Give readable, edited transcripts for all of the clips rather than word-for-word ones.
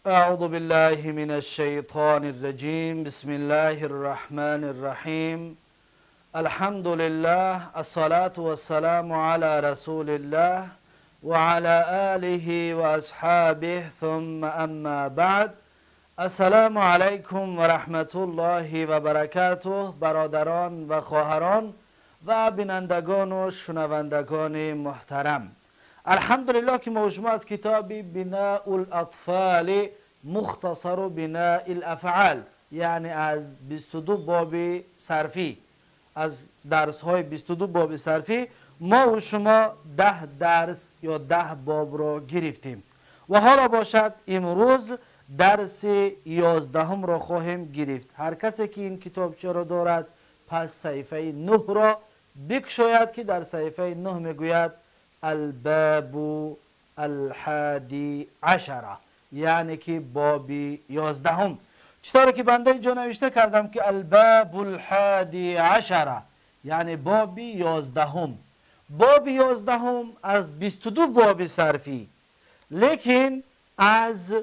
أعوذ بالله من الشيطان الرجيم. بسم الله الرحمن الرحيم. الحمد لله، الصلاة والسلام على رسول الله وعلى آله وأصحابه، ثم أما بعد. السلام علیکم و رحمت الله و برکاته. برادران و خواهران و بینندگان و شنوندگان محترم، الحمدلله که ما شما از کتاب بناء الاطفال مختصر بناء الافعال، یعنی از 22 باب صرفی، از درس های 22 باب صرفی ما و شما 10 درس یا 10 باب را گرفتیم و حالا باشد امروز درس 11 را خواهیم گرفت. هر کسی که این کتابچه را دارد پس صحیفه 9 را بکشاید که در صحیفه 9 میگوید الباب الحادی عشره، یعنی که باب 11. چطور که بنده اینجا نوشته کردم که الباب الحادی عشره یعنی باب 11. باب 11 از 22 باب صرفی، لیکن از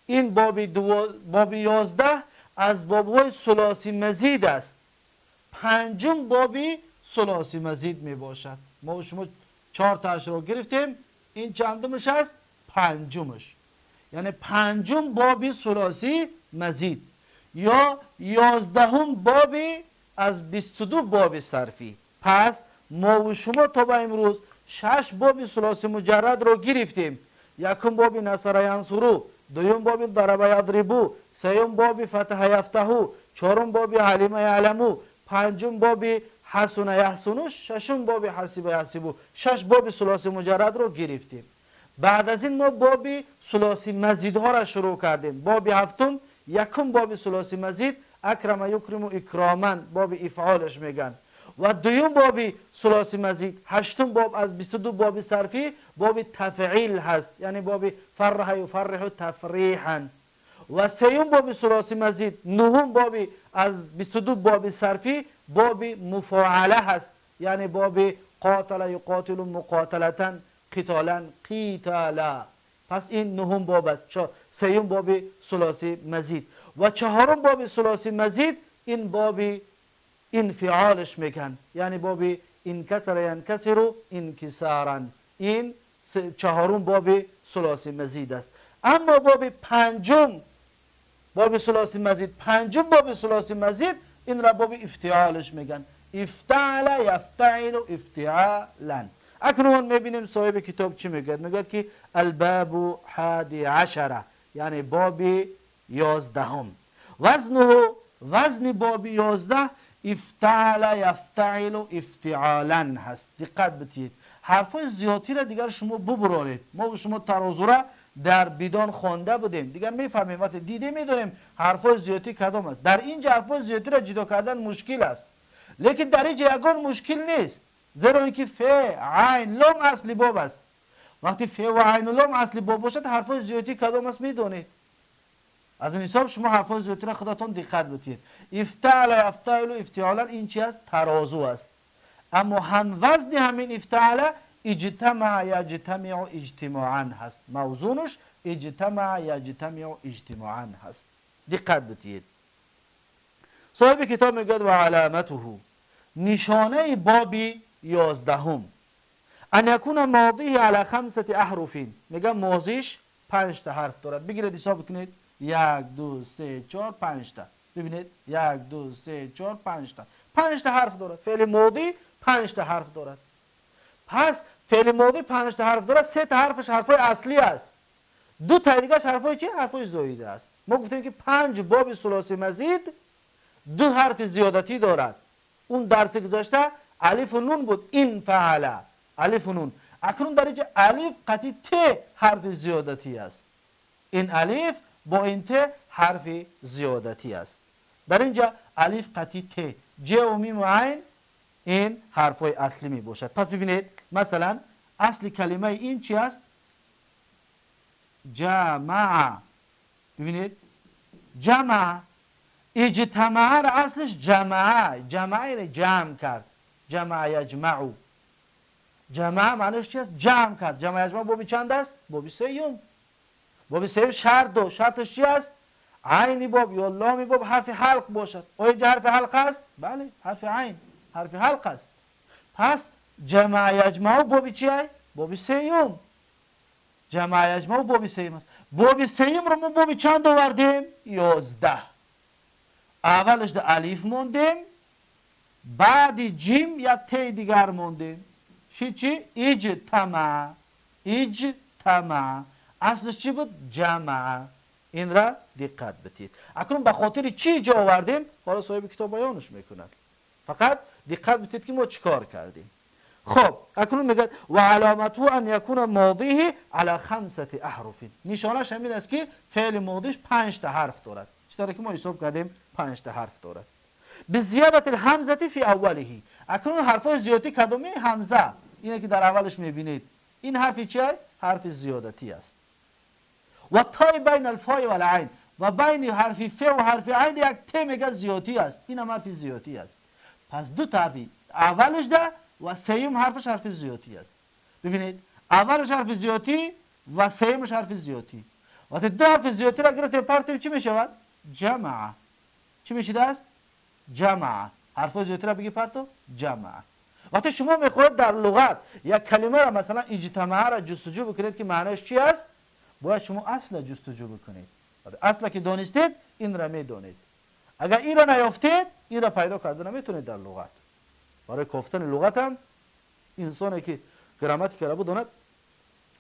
این باب 11 از بابهای ثلاثی مزید است. پنجم باب ثلاثی مزید می باشد. ما شما 4 تاش رو گرفتیم، این چندمش است؟ پنجمش، یعنی پنجم باب ثلاثی مزید یا 11 باب از 22 باب صرفی. پس ما و شما تا به امروز 6 باب ثلاثی مجرد رو گرفتیم. یکم باب نصر ینصرو، دوم باب ضرب یضربو، سوم باب فتح یفتحو، چهارم باب علم یعلمو، پنجم باب حسن یحسنو، ششم باب حسب یحسبو. 6 باب ثلاثی مجرد رو گرفتیم. بعد از این ما باب ثلاثی مزیدها را شروع کردیم. باب هفتم، یکم باب ثلاثی مزید اکرم یکرم اکراما، باب افعالش میگن. و دوم باب ثلاثی مزید، هشتم باب از 22 باب صرفی، باب تفعیل هست، یعنی باب فرح یفرح تفریحا. و سوم باب ثلاثی مزید، نهم باب از 22 باب صرفی، باب مفاعله هست، یعنی باب قاتل یقاتل مقاتلتا، قتالا قتالا. پس این نهم باب است، سوم باب ثلاثی مزید. و چهارم باب ثلاثی مزید این باب انفعالش میگن، یعنی باب انکسر ینکسر انکسارا. این چهارم باب ثلاثی مزید است. اما باب پنجم، باب ثلاثی مزید، پنجم باب ثلاثی مزید، این را باب افتعالش میگن، افتعل یفتعل افتعالا. اکنون میبینیم صاحب کتاب چی میگه. میگه که الباب حادی عشره، یعنی باب 11. وزنه، وزن باب 11 افتعل یفتعل افتعالا هست. دقت بتید، حرفای زیادی را دیگر شما ببرارید. ما و شما ترازو را در بیدان خوانده بودیم، دیگر میفهمیم، وقتی دیده میدونیم حرفای زیادی کدام است. در اینجا حرفای زیادی را جدا کردن مشکل است، لیکن در اینجا یگان مشکل نیست، زیرا اینکه ف عین لام اصل باب است. وقتی ف و عین لام اصل باب باشد، حرفای زیادی کدام است میدونید. از این حساب شما حرفای زیادی را خودتان دقت بدید. افتعل یفتعل افتعالا این چی است؟ ترازو است. اما هم وزن همین افتعل اجتمع یجتمع اجتماعا هست، موزونش اجتمع یجتمع اجتماعا هست. دقت بدید. صاحب کتاب میگوید و علامته، نشانه باب 11 ان یکون ماضیه علی 5 احرف. میگه ماضیش 5 تا حرف دارد. بگیرید حساب کنید، 1 2 3 4 5 تا. ببینید 1 2 3 4 5 تا، 5 تا حرف دارد. فعل ماضی 5 تا حرف دارد. پس فعل ماضی 5 تا حرف دارد، 3 تا حرفش حرفای اصلی است، 2 تا دیگه‌اش حرفای چی؟ حرفای زایده است. ما گفتیم که 5 باب ثلاثی مزید 2 حرف زیادتی دارد. اون درس گذشته الف و نون بود، این فعل الف و نون. اکنون در اینجا الف قطعی ت حرف زیادتی است. این الف با این ت حرف زیادتی است. در اینجا الف قطعی ت، ج و میم و عین این حرفای اصلی می باشد. پس ببینید مثلا اصل کلمه این چی است؟ جمع. ببینید جمع، اجتماع را اصلش جمع، جمع یعنی جمع کرد، جمع یجمع. جمع معنیش چی است؟ جمع کرد. جمع یجمع بابی چند است؟ بابی سیوم. باب سیوم شرط دو، شرطش چی است؟ عین باب یا لام باب حرف حلق باشد. آیا اینجا حرف حلق است؟ بله، حرف عین حرف حلق است. پس جمع یجمع باب چی است؟ باب سیوم. جمع یجمع باب سیوم است. باب سیوم رو ما باب چند آوردیم؟ 11. اولش در الف موندیم، بعد جیم یا ت دیگر موندیم. چی؟ اجتماع. اجتماع اصلش چی بود؟ جمع. این را دقت بدید. اکنون به خاطر چی جا آوردیم؟ حالا صاحب کتاب بیانش میکنند. فقط دقت بدید که ما چیکار کردیم. خب اکنون میگه و علامته ان یکون ماضیه علی خمسه احرف. نشانش همین است که فعل ماضیش 5 تا حرف دارد. چطور که ما حساب کردیم 5 تا حرف دارد. بزیادت الهمزه فی اوله. اکنون حرفای زیادی کدومی؟ همزه. اینه که در اولش میبینید. این حرف چیه؟ حرف زیادتی است. و تای بین الفاء و العین، و بین حرف ف و حرف عین یک ت میگه زیادی است. این هم حرف زیادی است. پس دو تا حرفی اولش ده و سیوم حرفش حرف زیادی است. ببینید اولش حرف زیادی و سیومش حرف زیادی. وقتی دو حرف زیادی را گرفتیم پرتیم چی میشود؟ جمع. چی میشید است؟ جمع. حرف زیادی را بگی پرتو جمع. وقتی شما میخواهید در لغت یک کلمه را مثلا اجتماع را جستجو بکنید که معنیش چی است، باید شما اصل جستجو بکنید. اصل که دانستید این را میدانید. اگر این را نیافتید این را پیدا کرده نمیتونید در لغت. برای کافتن لغت هم انسانی که گراماتیک را بداند،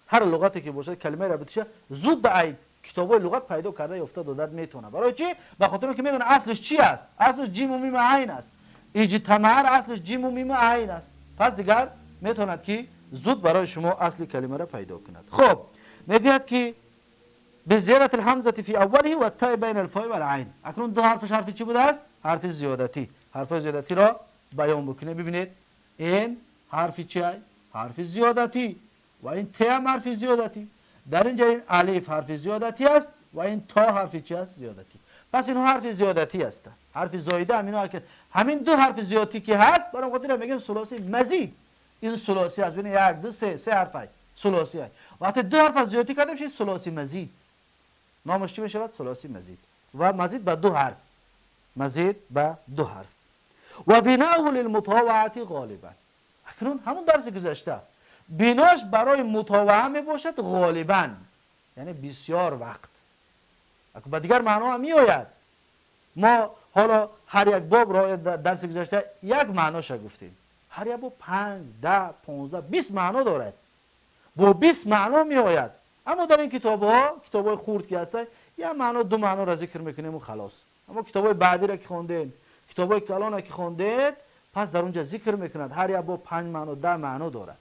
هر لغتی که باشد کلمه را بتشه زود به کتابای لغت پیدا کرده یافته دادد میتونه. برای چی؟ به خاطر اینکه میدونه اصلش چی است. اصلش جیم و میم عین است. اجتماع اصلش جیم و میم عین است. پس دیگر میتوند که زود برای شما اصل کلمه را پیدا کند. خب میگوید که بزیادت الهمزه فی اوله و التاء بین الفاء والعین. اکنون دو حرفش حرف چی بوده است؟ حرف زیادتی. حرف زیادتی را بیان بکنه. ببینید این حرف چیه؟ حرف زیادتی. و این ت هم حرف زیادتی. در اینجا این الف حرف زیادتی است و این تا حرف چی است؟ زیادتی. پس اینها حرف زیادتی است. حرف زایده هم اینا که همین دو حرف زیادتی که هست، برای خاطر میگیم ثلاثی مزید. این ثلاثی است. ببینید 1 2 3 3 حرف است. ثلاثی است. وقتی دو حرف از زیادتی کردیم میشه ثلاثی مزید. نامش چی میشود؟ ثلاثی مزید. و مزید به دو حرف. مزید به دو حرف. و بناؤه للمطاوعه غالبا. اکنون همون درس گذشته بناش برای مطاوعه می باشد غالبا، یعنی بسیار وقت. اکنون به دیگر معنا هم می آید. ما حالا هر یک باب را درس گذشته یک معناش گفتیم. هر یک باب 5 10 15 20 معنا دارد. با 20 معنا می آید. اما در این کتاب ها، کتاب های خرد که هست، یک معنا دو معنا را ذکر میکنیم و خلاص. اما کتاب های بعدی را که خواندین، کتاب های کلان که خواندید، پس در اونجا ذکر میکند هر یک باب 5 معنا 10 معنا دارد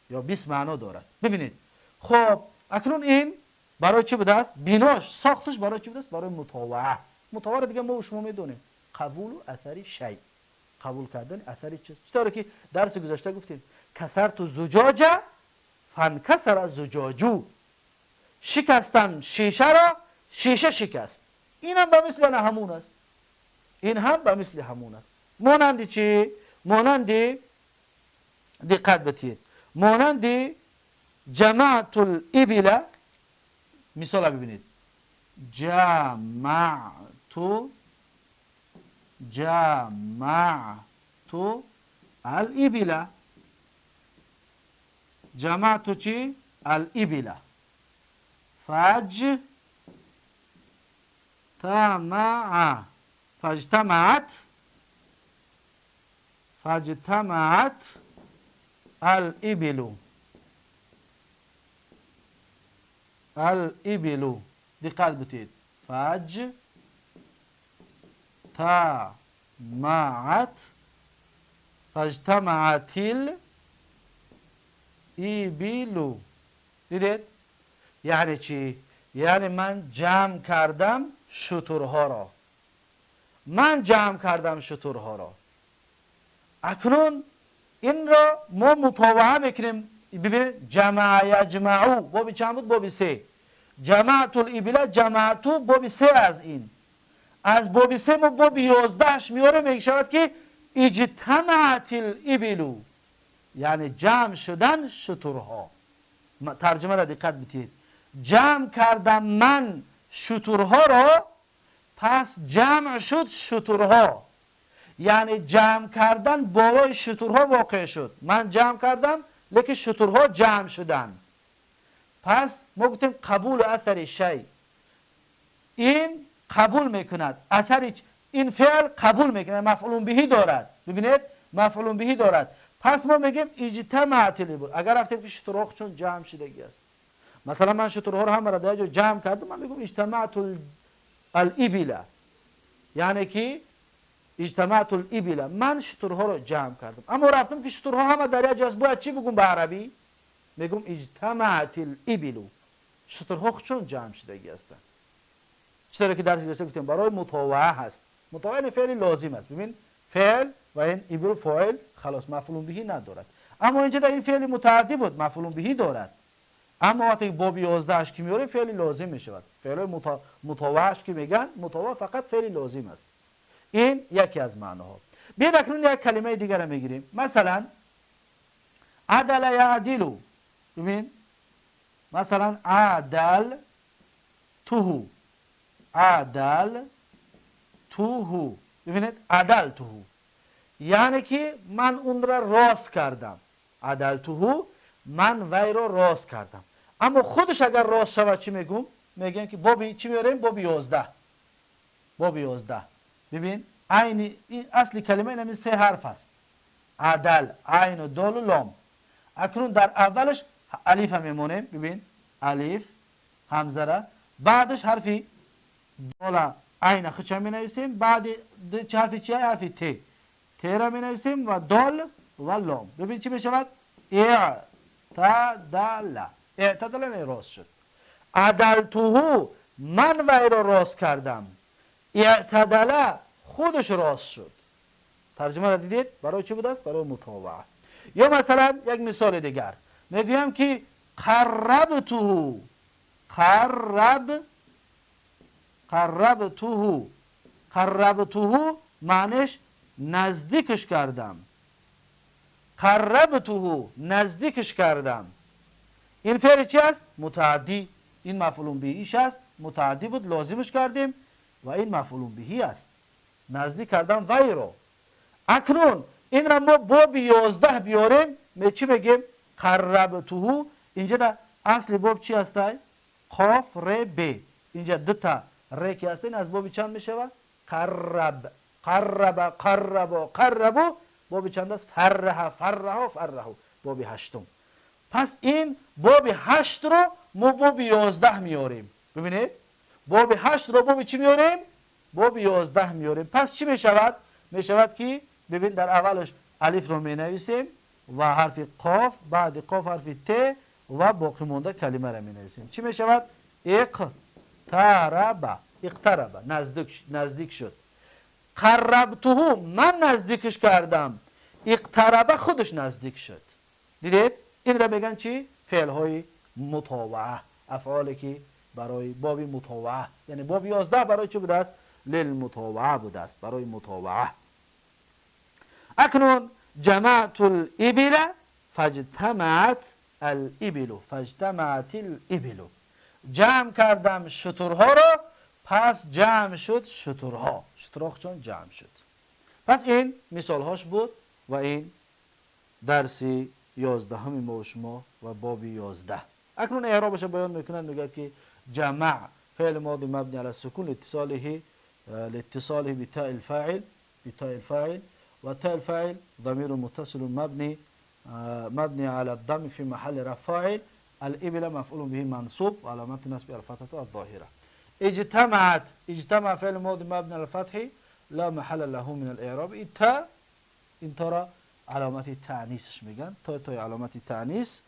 یا 20 معنا دارد. ببینید خب اکنون این برای چی بوده است؟ بیناش ساختش برای چی بوده است؟ برای مطاوعه. مطاوعه دیگه ما و شما میدونیم، قبول و اثر شی، قبول کردن اثر چیز. چطور که درس گذشته گفتیم کسرت زجاجه فانکسر زجاجو، شکستم شیشه را، شیشه شکست. اینم به مثل همون است. این هم به مثل همون است. مانند چی؟ مانند دقت بدید، مانند جمعت الابل. مثال ببینید، جمعت الابل. جمعت چی؟ الابل. فاجتمعت الابل. الابل دقت بدید، فاجتمعت الابل. دیدید؟ یعنی چی؟ یعنی من جمع کردم شترها را. من جمع کردم شترها را. اکنون این را ما مطاوعه میکنیم. ببینید جمع یجمعو باب چند بود؟ باب 3. جمعت الابل، جمعتو باب 3. از این از باب 3 ما باب 11 میاره، میشود که اجتمعت الابل، یعنی جمع شدن شترها. ترجمه را دقت بدید، جمع کردم من شترها را، پس جمع شد شترها. یعنی جمع کردن بالای شترها واقع شد. من جمع کردم لیکن شترها جمع شدن. پس ما گفتیم قبول اثر شی، این قبول میکند اثر، این فعل قبول میکند، مفعول بهی دارد. ببینید مفعول بهی دارد. پس ما میگیم اجتماعت الابل. اگر رفتیم که شترها چون جمع شدگی است، مثلا من شترها رو هم را در جا جمع کردم، من میگم اجتماعت الابل، یعنی که اجتماعت الابل، من شترها رو جمع کردم. اما رفتم که شترها همه در یک جا است، باید چی بگم به عربی؟ میگم اجتماعت الابل، شترها چون جمع شدگی هستند. چطوری که درس گذشته گفتیم برای مطاوعه هست. مطاوعه فعل لازم است. ببین فعل و این ابل فاعل، خلاص مفعول بهی ندارد. اما اینجا در این فعل متعدی بود، مفعول بهی دارد. اما وقتی باب 11 که میاره فعل لازم میشود. فعل مطاوعهش که میگن مطاوعه فقط فعل لازم است. این یکی از معناها. بیاید اکنون یک کلمه دیگر را میگیریم. مثلا عدل یعدل. ببین مثلا عدل تو، عدل توهو. ببینید عدل توهو یعنی که من اون را راست کردم. عدل توهو، من وی را راست کردم. اما خودش اگر راست شود چی میگم؟ میگم که بابی چی میاریم؟ باب 11. باب 11. ببین عین این اصل کلمه این سه حرف است. عدل، عین و دال و لام. اکنون در اولش الف هم میمونیم. ببین الف همزه را، بعدش حرفی دال عین خودش می نویسیم، بعد چه حرفی چیه؟ حرف ت، ت را می نویسیم و دال و لام. ببین چی می شود؟ اعتدل. اعتدل یعنی راست شد. عدلته، من وی را راست کردم. اعتدل، خودش راست شد. ترجمه را دیدید؟ برای چی بوده است؟ برای مطاوعه. یا مثلا یک مثال دیگر میگویم که قربته، قرب، قربته، قربته معنیش نزدیکش کردم. قربته نزدیکش کردم. این فعل چی است؟ متعدی. این مفعول بهیش است، متعدی بود، لازمش کردیم و این مفعول بهی است. نزدیک کردم وی رو. اکنون این را ما باب 11 بیاریم، می چی میگیم؟ قربته. اینجا در اصل باب چی است؟ قاف ر ب. اینجا دو تا ر که هست، این از باب چند میشود؟ قرب، قرب، قرب، قرب. باب چند است؟ فرح، فرح، فرح، باب هشتم. پس این باب 8 رو ما باب 11 میاریم. ببینید باب 8 رو باب چی میاریم؟ باب 11 میاریم. پس چی میشود؟ میشود که ببین در اولش الف رو می نویسیم و حرف قاف، بعد قاف حرف ت و باقی مونده کلمه را می نویسیم. چی میشود؟ اقترب، اقترب، نزدیک، نزدیک شد. قربته، من نزدیکش کردم. اقترب، خودش نزدیک شد. دیدید؟ این را میگن چی؟ فعل های مطاوعه، افعالی که برای باب مطاوعه، یعنی باب 11 برای چی بوده است؟ للمطاوعه بوده است، برای مطاوعه. اکنون جمعت الابل فاجتمعت الابل، فاجتمعت الابل. جمع کردم شترها را، پس جمع شد شترها، شترها چون جمع شد. پس این مثالهاش بود و این درس 11 ما و شما و باب 11. اکنون اعرابش بیان میکنند، میگه که جمع فعل ماضی مبنی علی السکون لاتصاله بتاء الفاعل، بتاء الفاعل، و تاء الفاعل ضمیر متصل مبني على الضم في محل رفع فاعل. الابل مفعول به منصوب وعلامة نصب الفتحة الظاهرة. اجتمعت، اجتمع فعل ماضي مبني على الفتح لا محل له من الاعراب. التاء این ترى علامت تانیسش میگن، تا تا علامت تانیس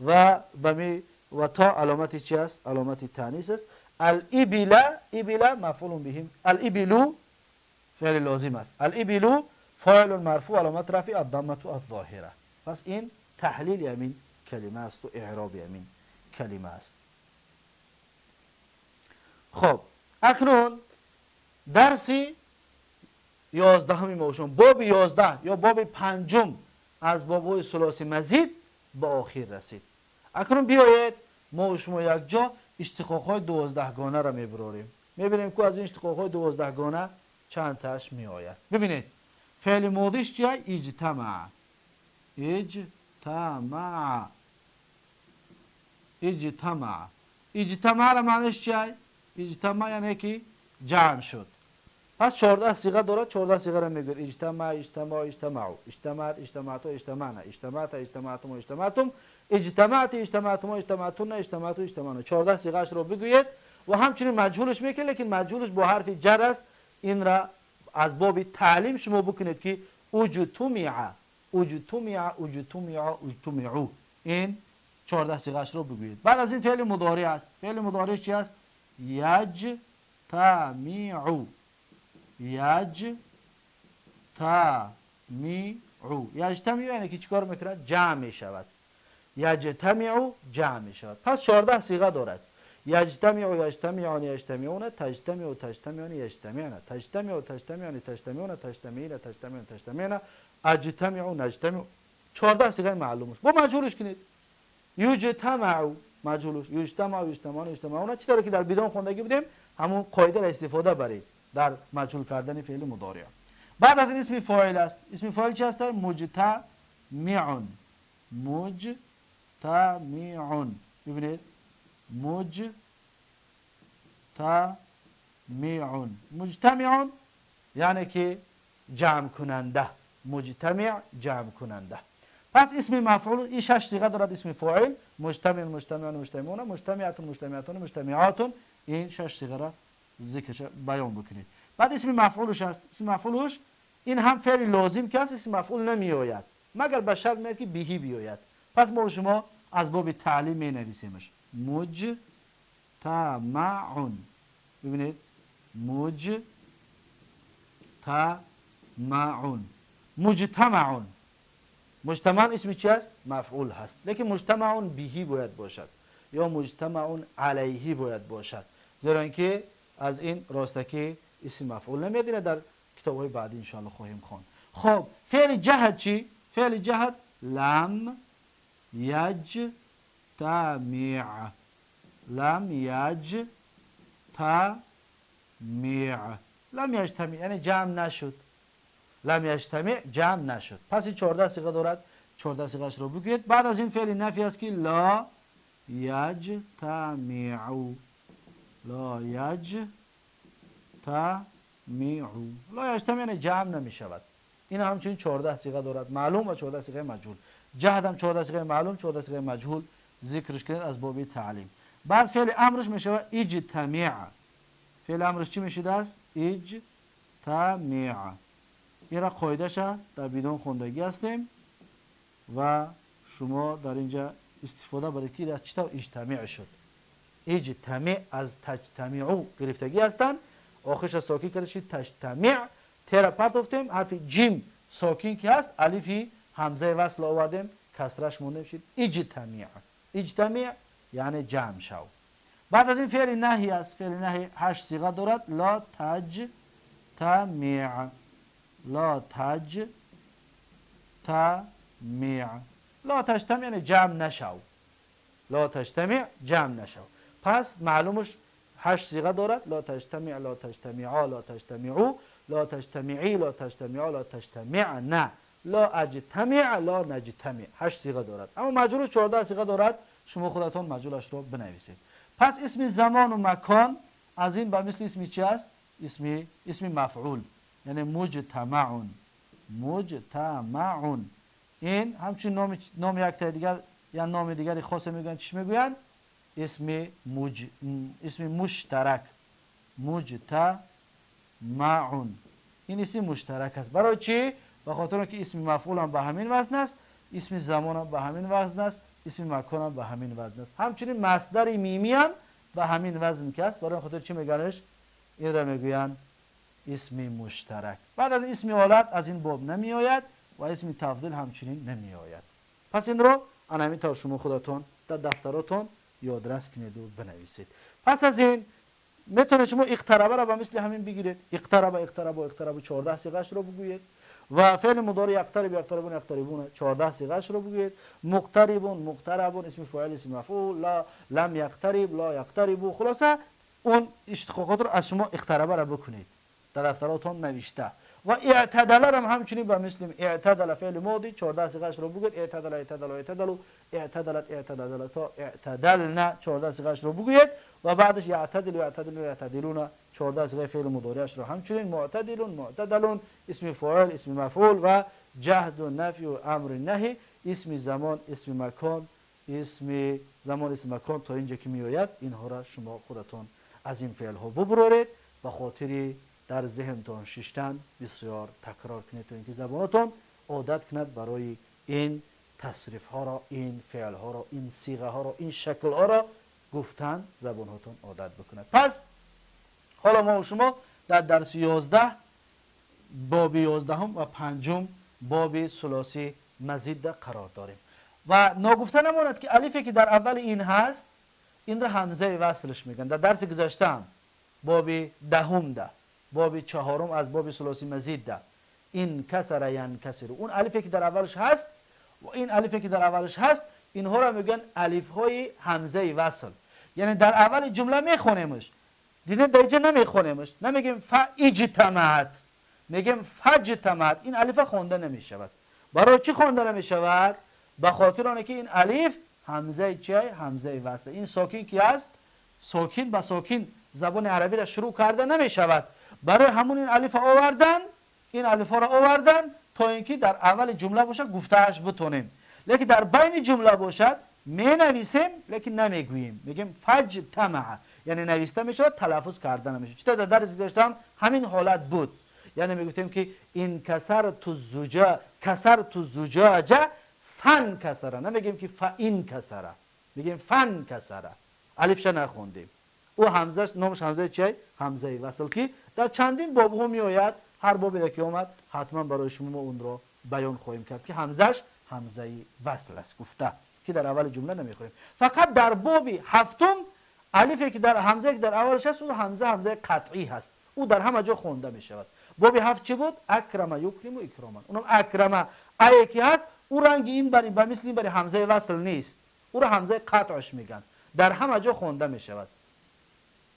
و ضمیر و تا علامت چی است؟ علامت تانیس است. الابل، ابل مفعول به، الابل فعل لازم است. الابل فاعل مرفوع علامت رفع الضمه الظاهره. پس این تحلیل یمین کلمه است و اعراب یمین کلمه است. خب اکنون درسی 11 ما شما باب 11 یا باب 5 از باب‌های ثلاثی مزید به آخر رسید. اکنون بیایید ما و شما یک جا اشتقاق های 12 گانه را میبراریم، میبینیم که از این اشتقاق های 12 گانه چند تاش میآید. ببینید فعل ماضیش چیه؟ اجتمع. اجتمع. اجتمع. اجتمع را معنیش چیه؟ اجتمع یعنی که جمع شد. پس 14 صیغه دارد، 14 صیغه را میگوید. اجتمع، اجتمع، اجتمعوا، اجتمعت، اجتمعتوا، اجتمعنا، اجتمعت، اجتمعتم، اجتمعتم، اجتمعت، اجتمعتم، اجتمعتن، اجتمعتوا، اجتمعنا. 14 صیغه اش را بگویید و همچنین مجهولش میکنه، لیکن مجهولش با حرف جر است. این را از باب تعلیم شما بکنید که اجتمع، اجتمع، اجتمع، اجتمعوا. این 14 صیغه اش را بگویید. بعد از این فعل مضارع است. فعل مضارع چی است؟ یجتمع. یجتمع. یجتمع یعنی که چیکار میکنه؟ جمع میشود. یجتمع جمع میشود. پس 14 صیغه دارد. یجتمع، یجتمعان، یجتمعون، تجتمع، تجتمعان، یجتمعن، تجتمع، تجتمعان، تجتمعون، تجتمعین، تجتمعون، تجتمعن، اجتمع، نجتمع. 14 صیغه معلوم است. با مجهولش کنید. یجتمع مجهولش، یجتمع، یجتمعان، یجتمعون. چطوری که در بدون خوندگی بودیم همون قاعده را استفاده برید در مجهول کردن فعل مضارع. بعد از این اسم فاعل است. اسم فاعل چی است؟ مجتمع. مجتمع. ببینید مجتمع. مجتمع یعنی که جمع کننده. مجتمع جمع کننده. پس اسم مفعول این 6 صیغه دارد. اسم فاعل مجتمع، مجتمعان، مجتمعون، مجتمعات، مجتمعاتون، مجتمعات. این 6 صیغه را ذکر بیان بکنید. بعد اسم مفعولش است. اسم مفعولش این هم فعل لازم که است، اسم مفعول نمی آید مگر به شرط میاد که بهی بیاید. پس ما شما از باب تعلیم می نویسیمش. مجتمع. ببینید مجتمع. مجتمع. مجتمع اسم چی است؟ مفعول هست، لیکن مجتمع بهی باید باشد یا مجتمع علیه باید باشد، زیرا اینکه از این راستکی اسم مفعول نمیاد. اینه در کتاب های بعدی انشاءالله خواهیم خواند. خب فعل جهد چی؟ فعل جهد لم یجتمع. لم یجتمع. لم یجتمع یعنی جمع نشد. لم یجتمع جمع نشد. پس این 14 صیغه دارد. 14 صیغه اش رو بگویید. بعد از این فعل نفی است که لا یجتمع. لا یجتمع. لا یجتمع یعنی جمع نمی شود. این همچنین 14 صیغه دارد، معلوم و 14 صیغه مجهول. جهد هم 14 صیغه معلوم، 14 صیغه مجهول ذکرش کنید از باب تعلیم. بعد فعل امرش می شود اجتمع. فعل امرش چی میشده است؟ اجتمع. این را قاعده‌اش در بدون خوندگی هستیم و شما در اینجا استفاده برای که چطور اجتماع شد. اجتماع از تجتمعو گرفتگی هستند. آخرش ساکن کرده شد تجتمع. تیر پرتافتیم، حرف جیم ساکن که هست، الفی همزه وصل آوردیم، کسرش موندیم شد اجتماع. اجتماع یعنی جمع شو. بعد از این فعل نهی است. فعل نهی 8 صیغه دارد. لا تجتمع. لا تجتمع. لا تجتمع یعنی جمع نشو. لا تجتمع جمع نشو. پس معلومش 8 صیغه دارد. لا تجتمع، لا تجتمعا، لا تجتمعو، لا تجتمعی، لا تجتمعا، لا تجتمعنا، لا اجتمع، لا نجتمع. 8 صیغه دارد. اما مجهولش 14 صیغه دارد. شما خودتون مجهولش رو بنویسید. پس اسم زمان و مکان از این به مثل اسم چی است؟ اسم مفعول یعنی مجتمع. مجتمع. این همچنین نام یک تا دیگر یا نام دیگری خاص میگن. چی میگویند؟ اسم مشترک. مجتمع. این اسم مشترک است. برای چی؟ به خاطر اینکه اسم مفعول هم به همین وزن است، اسم زمان هم به همین وزن است، اسم مکان هم به همین وزن است. همچنین مصدر میمی هم به همین وزن که است. برای خاطر چی میگنش؟ این را میگویند اسم مشترک. بعد از اسم آلت از این باب نمی آید و اسم تفضیل همچنین نمی آید. پس این رو همین طور شما خودتون در دفتراتون یادرس کنید و بنویسید. پس از این میتونه شما اقتربه را به مثل همین بگیرید. اقتربه، اقتربه، اقتربه 14 صیغه‌اش رو بگویید. و فعل مضارع یقترب، یقتربون، یقتربون، 14 صیغه‌اش رو بگویید. مقتربون، مقتربون، اسم فاعل، اسم مفعول، لا، لم یقترب، لا یقترب. خلاصه اون اشتقاقات رو از شما اقتربه را بکنید در دفتراتون نوشته. و اعتدل هم همچنین به مثل اعتدل فعل ماضی 14 صیغه‌اش رو بگویید. اعتدل، اعتدل، اعتدلوا، اعتدلت، اعتدلتا، اعتدلنا، 14 صیغه‌اش رو بگویید. و بعدش یعتدل، یعتدل، یعتدلون، 14 صیغه فعل مضارعش رو همچنین معتدلون، معتدلون، اسم فاعل، اسم مفعول و جهد و نفی و امر نهی، اسم زمان، اسم مکان، اسم زمان، اسم مکان تا اینجا که میآید اینها را شما خودتون از این فعل ها ببرارید. به خاطر در ذهنتان ششتن بسیار تکرار کنید تا اینکه زبانتان عادت کند برای این تصریف ها را، این فعل ها را، این صیغه ها را، این شکل ها را گفتن زبان هاتون عادت بکند. پس حالا ما و شما در درس 11 باب 11 و 5 باب ثلاثی مزید قرار داریم. و ناگفته نماند که الفی که در اول این هست این را همزه وصلش میگن. در درس گذشته هم باب 10 ده، باب 4 از باب ثلاثی مزید ده، این کسر ینکسر، اون الفی که در اولش هست و این الفی که در اولش هست اینها را میگن الف های همزه وصل. یعنی در اول جمله میخونیمش، دیدین در اینجا نمیخونیمش، نمیگیم فاجتمعت، میگیم فجتمعت. این الف خونده نمیشود. برای چی خونده نمیشود؟ به خاطر آنکه این الف همزه چیه؟ همزه وصل. این ساکن کی است؟ ساکن به ساکن زبان عربی را شروع کرده نمیشود. برای همون این الف آوردن، این الف را آوردن تا اینکه در اول جمله باشه گفتهش بتونیم. لیکن در بین جمله باشد می نویسیم لیکن نمیگوییم، میگیم فجتمع، یعنی نویسته میشود تلفظ کرده نمیشه. چطور در درس گذشتم همین حالت بود، یعنی میگفتیم که این کسرت الزجاج، کسرت الزجاجه فن کسره، نمیگیم که فاین کسره، میگیم فن کسره، الفش نخوندیم. او همزه نامش همزه چیه؟ همزه وصل که در چندین باب ها میآید. هر بابی که آمد حتما برای شما ما اون را بیان خواهیم کرد که همزهش همزه وصل است گفته که در اول جمله نمیخوریم. فقط در باب هفتم الفی که در همزه که در اولش هست او همزه همزه قطعی هست، او در همه جا خونده می شود. باب هفت چی بود؟ اکرم یکرم و اکراما. اونم اکرم ای که هست او رنگ این برای به مثل این برای همزه وصل نیست، او را همزه قطعش میگن، در همه جا خونده می شود.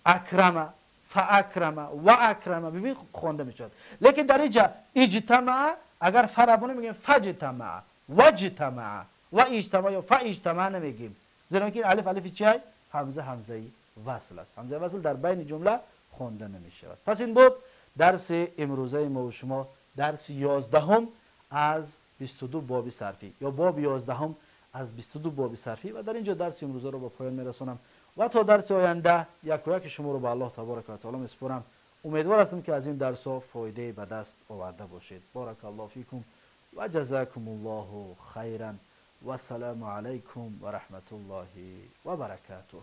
اکرم، فاکرم و اکرم ببین خونده می شود. لیکن در اینجا اجتماع اگر فرابونه میگیم فجتمع، وجتمع و اجتماع یا فاجتمع نمیگیم، زیرا که الف الف چیه؟ همزه همزه وصل است. همزه وصل در بین جمله خونده نمی شود. پس این بود درس امروزه ما و شما، درس 11 از 22 باب صرفی یا باب 11 از 22 باب صرفی. و در اینجا درس امروزه رو به پایان میرسونم و تا درس آینده یک و یک شما رو به الله تبارک و تعالی میسپارم. امیدوار هستم که از این درس ها فایده به دست آورده باشید. بارک الله فیکم و جزاکم الله خیرا و السلام علیکم و رحمت الله و برکاته.